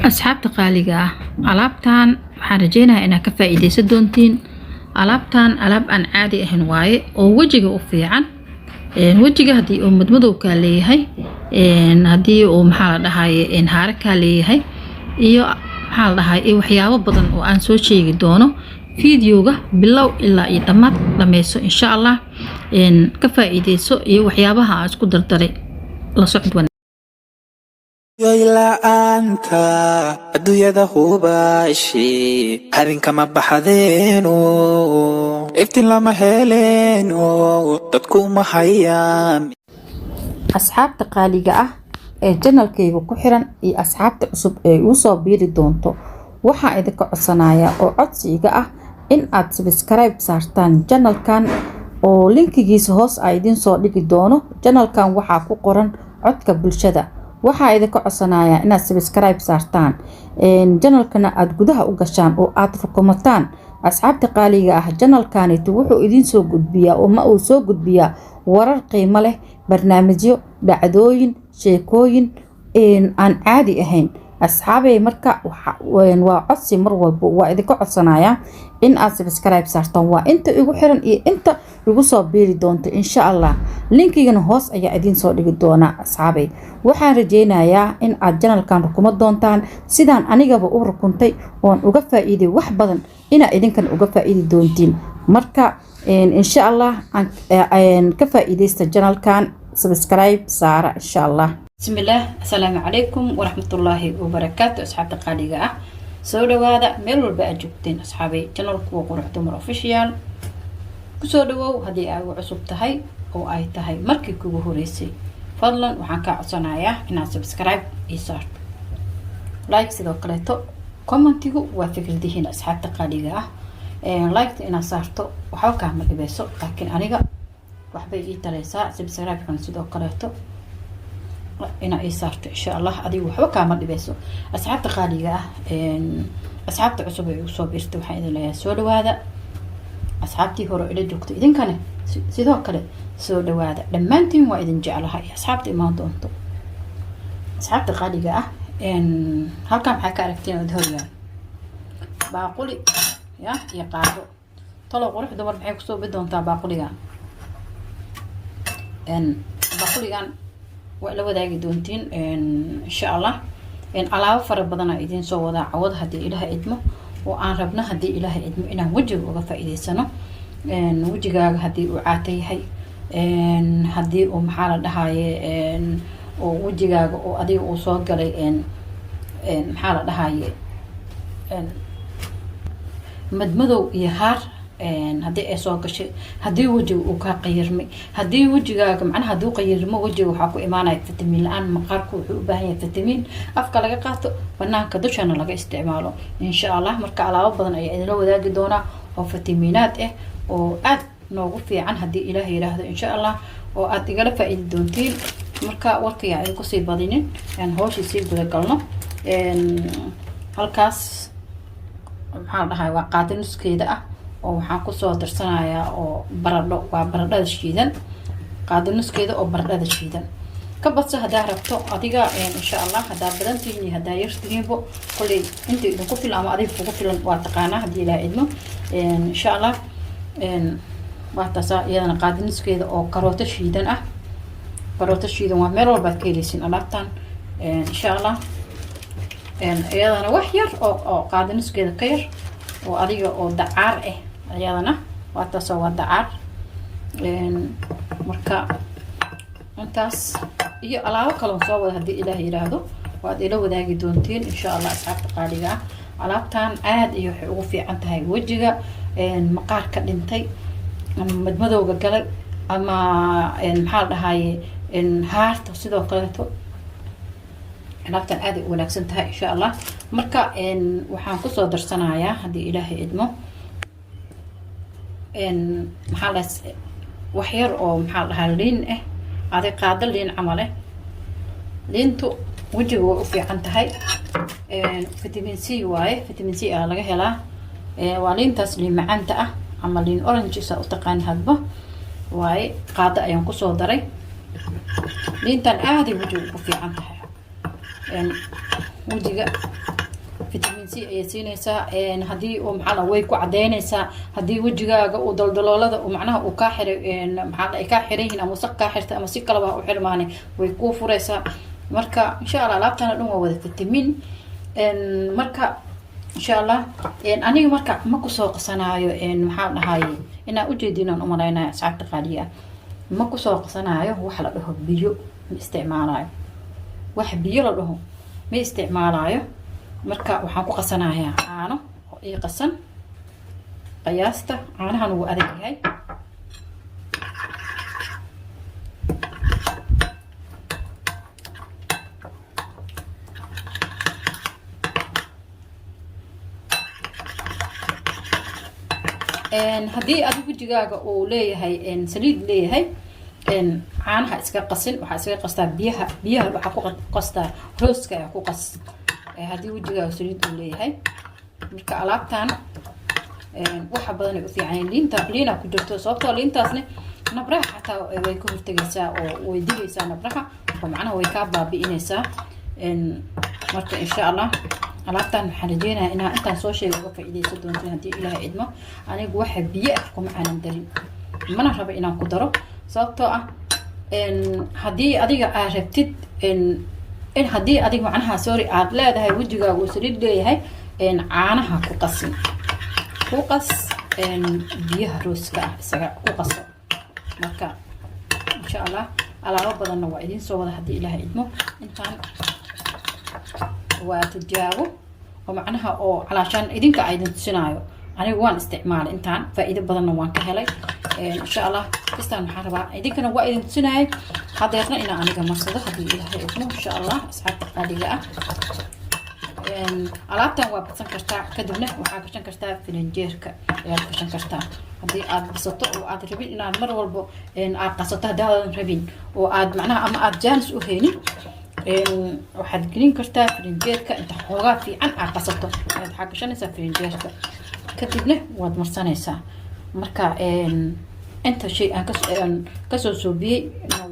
Asxaabta qaaliga ah, alaabtan waxaan rajeynayaa inaad ka faa'iideysan doontiin. Alaabtan alaab aan caadi ahayn waaye oo wejiga u fiican. Wejiga haddii uu madmadow kaa leeyahay, haddii uu, maxaa la dhahaye, haare kaa leeyahay iyo, maxaa la dhahaye, iyo waxyaabo badan oo aan soo sheegi doono videoga bilow ilaa iyo dhammaad dhameyso, insha Allah. Ka faa'iideyso iyo waxyaabaha aan isku dardaray la socod wanaag. La'aanta adduunyada hubaashi harinkama baxdeeno, iftiin lama heleeno, dadku ma hayaan. Asxaabta qaaliga ah ee channelkayga ku xiran iyo asxaabta cusub ee igu soo biiri doonto, waxaan idinka codsanayaa oo codsi iga ah in aad subscribe saartaan channelkan oo linkigiisa hoos a idiin soo dhigi doono. Channelkan waxaa ku qoran Codka Bulshada. Waxaa idinka codsanayaa inaad subscribe saartaan channelkana, aada gudaha u gashaan oo aad rukumataan. Asxaabta qaaliga ah, channelkaniti wuxuu idiin soo gudbiyaa oo ma uu soo gudbiyaa warar qiimo leh, barnaamijyo, dhacdooyin, sheekooyin aan caadi ahayn. Asxaabey, marka waa codsi, mar walba waa idinka codsanayaa in aad subscribe saartaan. Waa inta igu xiran iyo inta igu soo biiri doonto, insha Allah. Linkigana hoos ayaa idiin soo dhigi doonaa. Asxaabey, waxaan rajeynayaa in aad channelkan rukuma doontaan sidaan anigaba u rukuntay oon uga faa'iiday wax badan, inaa idinkan uga faa'iidi doontiin. Marka insha Allah ka faa'iideysta channelkan, subscribe saara, insha Allah. Bismillaah, assalaamu calaykum waraxmatullaahi wabarakaatu. Asxaabta qaaliga ah, soo dhawaada meel walba aad joogteen. Asxaabay, channelku waa Qurux Dumar Official. Kusoo dhawow haddii ay ugu cusub tahay oo ay tahay markii kugu horeysay. Fadlan waxaan kaa codsanayaa inaad subscribe ii saarto, like sidoo kaleeto, commentigu waa fikradihiin. Asxaabta qaaliga ah, liketa inaad saarto waxba kaama dhibeyso, laakiin aniga waxbay ii tareysaa. Subscribe-kana sidoo kaleeto inaa ii saarto, insha Allah, adiga waxba kaama dhibeyso. Asxaabta qaaliga ah, asxaabta cusub ay igu soo biirtay, waxaan idin leeyahay soo dhawaada. Asxaabtii hore ila joogto, idinkana sidoo kale soo dhawaada. Dhammaantiin waa idin jeclahay. Asxaabta imaan doonto, asxaabta qaaliga ah, halkan maxaa ka aragtiin od horyaal? Baaquli ya iyo qaado. Talow Qurux Dumar maxay kusoo bi doontaa baaquligan? Baaquligan waa la wadaagi doontiin, insha Allah. Alaabo fara badanaa idiin soo wadaa cawad haddii Ilaaha idmo, oo aan rabno haddii Ilaaha idmo inaan wejiga uga faa-iideysano. Wejigaaga haddii uu caata yahay, haddii uu, maxaa la dhahaye, oo wejigaaga oo adiga uu soo galay, maxaa la dhahaye, madmadow iyo haar haddii ay soo gashay, haddii wejiga uu kaa qayirmay, haddii wejigaaga, macnaha, hadduu qayirmo wejiga, waxaa ku imaanaya fitamiin la-aan. Maqaarku wuxuu u baahan yahay fitamiin afka laga qaato, banaanka dushana laga isticmaalo, insha Allah. Marka alaabo badan ayaa idinla wadaagi doonaa oo fitamiinaad ah oo aad noogu fiican haddii Ilaah yiraahdo, insha Allah, oo aad igala faa-iidi doontiin. Marka warkayaa idinku sii badinin, aan hooshii sii guda galno. Halkaas, maxaa la dhahay, waa qaado nuskeeda ah oo waxaan kusoo darsanayaa oo baradho, waa baradhada shiidan, qaado nuskeeda oo baradhada shiidan. Ka badso haddaa rabto adiga, insha Allah. Haddaa badan tihiin iyo haddaa yar tihiinbo, kolley inta idinku filan ama adiga kugu filan waa taqaanaa haddii Ilaah idmo, insha Allah. Waa taasaa iyadana qaado nuskeeda oo karooto shiidan ah. Karooto shiidan waa meel walbaad ka heleysin alaabtan, insha Allah. Iyadana wax yar oo qaado nuskeeda ka yar oo adiga oo dacaar ah, iyadana waa taasoo waa dacaar. Marka intaas iyo alaabo kaloon soo wada haddii Ilaah yiraahdo waad ila wadaagi doontiin, insha Allah. Asxaabta qaaliga ah, alaabtan aada iyo waxay ugu fiican tahay wejiga maqaarka dhintay ama madmadowga galay ama, maxaa la dhahaye, haarta sidoo kaleeto. Alaabtan aad ay u wanaagsan tahay, insha Allah. Marka waxaan kusoo darsanayaa haddii Ilaahay idmo, maxaa la, wax yar oo, maxaa la dhahaa, liin ah, adi qaado liin camal ah. Liintu wejiga way u fiican tahay, vitamin C waaye, vitamin C aa laga helaa. Waa liintaas liin macaanta ah ama liin orange saa u taqaani hadba waaye. Qaado ayaan kusoo daray. Liintan aaday wejiga ugu fiican tahay. Wejiga vitamin C ayay siinaysaa. Haddii uu, maxaa la, way ku cadeynaysaa. Haddii wejigaaga uu daldaloolada uu macnaha uu kaa xiray, maxaa ay kaa xiran yihiin ama wasaq kaa xirtay ama si kalaba ha u xirmaane, way kuu furaysaa. Marka insha Allah alaabtana dhan waa wada vitamin. Marka insha Allah aniga marka ma kusoo qasanaayo, maxaa dhahaye, inaa ujeedinaan umalaynaya, asxaabta qaaliya ah, ma kusoo qasanaayo wax la dhaho biyo. Ma isticmaalayo wax biyo la dhaho, ma isticmaalayo. Marka waxaan ku qasanayaa caano oo ii qasan. Qiyaasta caanahan wuu adag yahay. Haddii adig wejigaaga uu leeyahay saliid leeyahay, caanaha iska qasin, waxaa iskaga qastaa biyaha. Biyaha waxaa ku qastaa rooska ayaa ku qas haddii wejigaaga saliid uu leeyahay. Marka alaabtan waxa badan ay u fiican, liinta, liina ku jirto, sababtoo liintaasne nabraha xataa way ka hortegaysaa oo way dilaysaa nabraha oo macnaha way kaa baabi'inaysaa. Marka insha Allah alaabtan waxaan rajeynayaa inaa intaan soo sheegay uga faa'iidaysan doontin haddii Ilaahay idmo. Anigu waxa biyo ah kuma aanan darin, mana rabo inaan ku daro, sababtoo ah haddii adiga aad rabtid in, haddii adiga macnaha, sorry, aada leedahay wejigaaga uu saliid leeyahay, caanaha ku qasin, ku qas biyaha rooska ah, isaga ku qaso. Marka insha Allah alaabo badanna waa idiin soo wada haddii Ilaahay idmo. Intaan waa tijaabo oo macnaha oo calaashaan idinka a idin tusinaayo. Anigu waan isticmaalay intaan, faa-iido badanna waan ka helay. Insha Allah kistaan waxaan rabaa idinkana waa idin tusinayay, hadeerna inaan aniga marsado haddii Ilaahay idmo. Insha Allah asxaabta qaaliga ah, alaabtan waa badsan kartaa, kadibna waxaa gashan kartaa filinjeerka ayaad gashan kartaa. Haddii aad badsato oo aad rabin inaad mar walbo aad qasato, haddaadan rabin oo aad macnaha ama aad jaanis u haynin, waxaad gelin kartaa filinjeerka. Inta xoogaa fiican aad qasato ayaad waxaa gashanaysaa filinjeerka, kadibna waad marsanaysaa. Marka inta shay aan kasoo soobiyey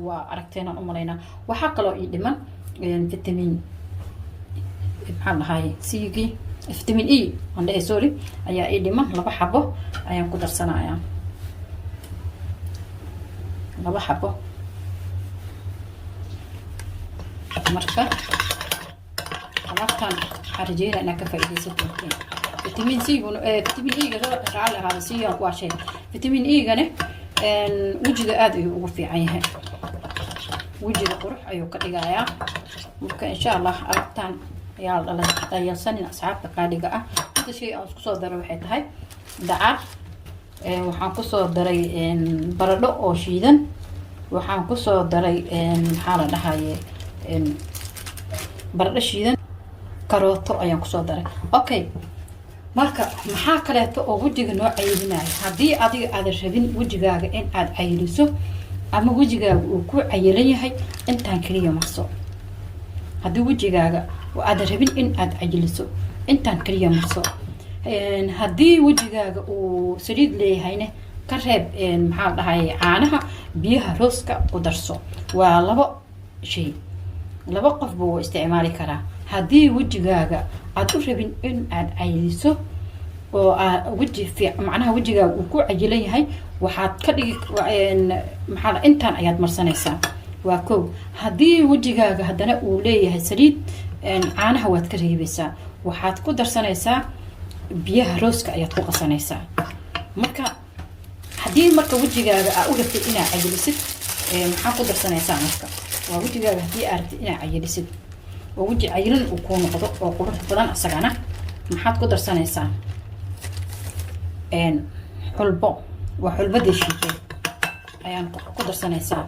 waa aragteenaan umalaynaa. Waxaa kaloo ii dhiman vitamin, maxaan dhahay, cgii, vitamin E aan dhahay, sorry, ayaa ii dhiman. Laba xabo ayaan ku darsanayaa, laba xabo. Marka alaabtan waxaan rajeynaya inaad ka faa'iidaysan doontiin. Vitamin C guna, vitamin E ga, raali ahaada, C aan ku ashay. Vitamin E gane wejiga aada ayuu ugu fiican yahay, wejiga qurux ayuu ka dhigayaa. Marka insha Allah alaabtan ayaa la dayalsanin, asxaabta qaaliga ah. Inta shay aan isku soo daray waxay tahay dacar, waxaan kusoo daray baradho oo shiidan, waxaan kusoo daray, maxaa la dhahaye, baradho shiidan, karooto ayaan kusoo daray. Okay, marka maxaa kaleeto oo wejiga noo cayilinaya? Haddii adiga aadan rabin wejigaaga in aad cayiliso ama wejigaaga uu ku cayilan yahay, intaan keliya marso. Haddii wejigaaga oo aadan rabin in aad cayiliso, intaan keliya marso. Haddii wejigaaga uu saliid leeyahayne, ka reeb, maxaa la dhahay, caanaha, biyaha rooska ku darso. Waa labo shay, laba qofba wuu isticmaali karaa. Haddii wejigaaga aada u rabin in aad cayiliso oo aa weji fiic, macnaha wejigaaga uu ku cayilan yahay, waxaad ka dhigi, maxaa, intaan ayaad marsanaysaa, waa kow. Haddii wejigaaga haddana uu leeyahay saliid, caanaha waad ka reebeysaa, waxaad ku darsanaysaa biyaha rooska ayaad ku qasanaysaa. Marka haddii marka wejigaaga aa u rabtid inaad cayilisid, maxaa ku darsanaysaa? Marka waa wejigaaga haddii aa rabtid inaad cayilisid oo weji cayilan uu kuu noqdo oo qurux badan isagana, maxaad ku darsanaysaa? Xulbo, waa xulbadii shiiday ayaan ku darsanaysaa.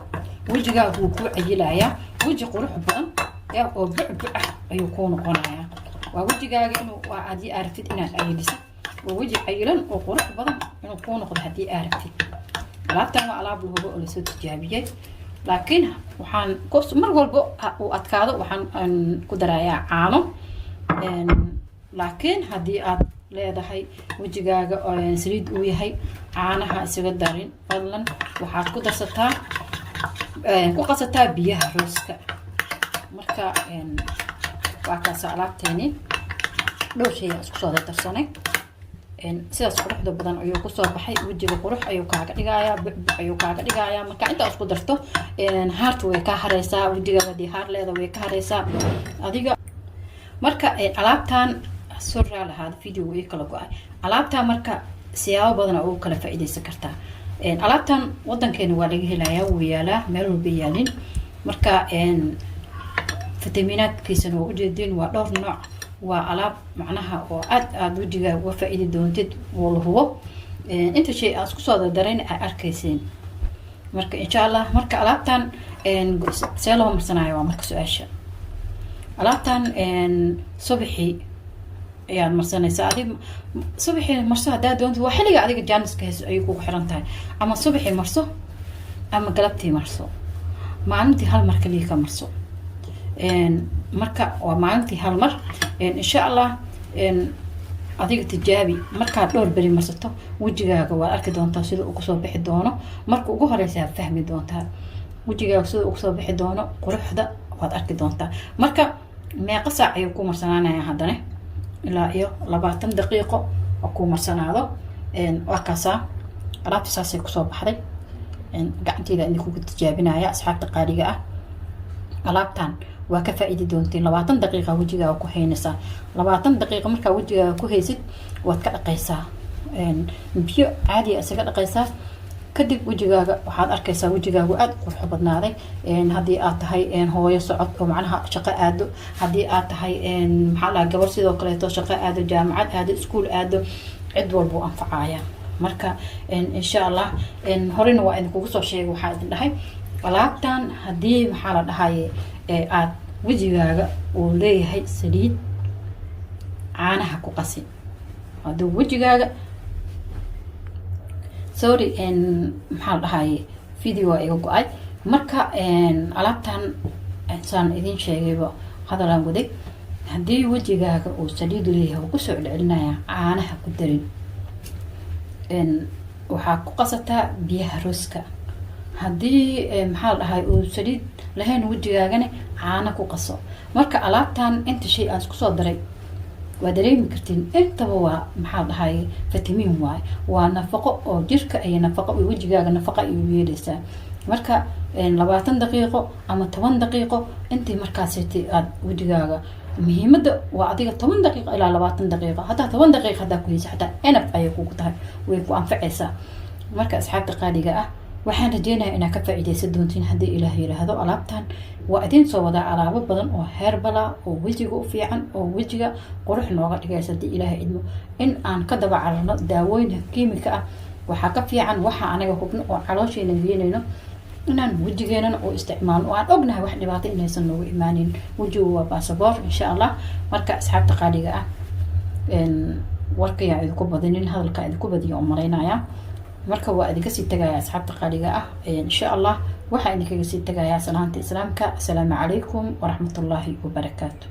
Wejigaaga wuu kuu cayilayaa, weji qurux badan ya oo bucbuc ah ayuu kuu noqonayaa. Waa wejigaaga inuu, waa haddii aa rabtid inaad cayilisid oo weji cayilan oo qurux badan inuu kuu noqdo haddii aa rabtid. Alaabtan waa alaab lahubo oo lasoo tijaabiyey, laakiin waxaan mar walbo uu adkaado waxaan ku darayaa caano. Laakiin haddii aad leedahay wejigaaga saliid uu yahay, caanaha isaga darin fadlan. Waxaad ku darsataa, ku qasataa biyaha rooska. Marka Waa kaasa alaabteeni, dhowr shay aan isku soo dardarsanay. Sidaas quruxda badan ayuu kusoo baxay. Wejiga qurux ayuu kaaga dhigayaa, bucbuc ayuu kaaga dhigayaa. Marka intaa isku darto, haarta way kaa hareysaa. Wejiga hadii haar leeda, way ka hareysaa adiga. Marka alaabtan soo raa lahaada, video ii kala go-ay. Alaabtan marka siyaabo badan ugu kala faa-iideysan kartaa. Alaabtan wadankeena waa laga helayaa, wuu yaalaa, meel walba yaalin. Marka fitamiinaadkiisana waa ujeedin, waa dhowr nooc. Waa alaab macnaha oo aad aada wejiga uga faa-iidi doontid oo la hubo. Inta shay aan isku soo dardarayna ay arkayseen. Marka insha Allah, marka alaabtan see loo marsanayo waa marka su-aasha. Alaabtan subaxii ayaad marsanaysaa. Adig subaxii marso haddaa doonto, waa xilliga adiga jaaniska hayso ayay kugu xiran tahay. Ama subaxii marso ama galabtii marso. Maalintii hal mar kaliya ka marso. Marka waa maalintii hal mar. Insha Allah, adiga tijaabi. Markaad dhowr beri marsato, wejigaaga waad arki doontaa sida uu kusoo bixi doono. Marka ugu horeysa aad fahmi doontaa wejigaaga sida uu kusoo bixi doono, quruxda waad arki doontaa. Marka meeqa saac ayuu ku marsanaanaya? Haddana ilaa iyo 20 daqiiqo oo ku marsanaado. Waa kaasaa, alaabta saasay kusoo baxday. Gacanteyda idinkugu tijaabinaya. Asxaabta qaaliga ah, alaabtan waa ka faa-iidi doontiin. 20 daqiiqa wejigaaga ku haynaysaa. 20 daqiiqa markaa wejigaaga ku haysid, waad ka dhaqaysaa, biyo caadiya isaga dhaqaysaa. Kadib wejigaaga waxaad arkaysaa wejigaagu aada u qurxo badnaaday. Haddii aad tahay hooyo socod oo macnaha shaqo aado, haddii aad tahay, maxaa lahaa, gabar sidoo kaleeto shaqo aado, jaamacad aado, iskuul aado, cid walbuu anfacaya. Marka insha Allah, horena waa idinkugu soo sheegay, waxaa idin dhahay alaabtan haddii, maxaa la dhahaye, aad wejigaaga uu leeyahay saliid, caanaha ku qasin. Hadduu wejigaaga, sorry, maxaa la dhahaye, video waa iga go-ay. Marka alaabtan saan idin sheegayba, hadalaan waday, haddii wejigaaga uu saliid leeyahay, uu kusoo celcelinaya, caanaha ku darin. Waxaa ku qasataa biyaha rooska. Haddii, maxaa la dhahay, uu saliid lahayn wejigaagana, caano ku qaso. Marka alaabtan inta shay aan isku soo daray waa dareemi kartiin. Intaba waa, maxaa la dhahay, fitamiin waaye, waa nafaqo oo jirka iyo nafaqo iyo wejigaaga nafaqa ayuu yeeleysaa. Marka 20 daqiiqo ama 10 daqiiqo intii markaasiti aada wejigaaga, muhiimada waa adiga 10 daqiiqo ilaa 20 daqiiqo. Hataa 10 daqiiqo haddaa ku haysa, xataa enough ayay kugu tahay, way ku anfacaysaa. Marka asxaabta qaaliga ah, waxaan rajeynayaa inaad ka faa-iideysan doontiin haddii Ilaah yiraahdo. Alaabtan waa idiin soo wadaa, alaabo badan oo herbal ah oo wejiga u fiican oo wejiga qurux nooga dhigaysa haddii Ilaahay idmo. In aan ka daba cararno daawooyinka kiimika ah waxaa ka fiican waxa anaga hubno oo caloosheena geynayno inaan wejigeenana u isticmaalno oo aan ognahay wax dhibaato inaysan noogu imaanin. Wejigu waa basaboor, insha Allah. Marka asxaabta qaaliga ah, warkayaan idinku badinin, hadalkaa idinku badiyo oo malaynaya. Marka waa idinka sii tagaya, asxaabta qaaliga ah. Insha Allah, waxaa idinkaga sii tagayaa salaanta Islaamka. Asalaamu calaykum waraxmatullaahi wabarakaatu.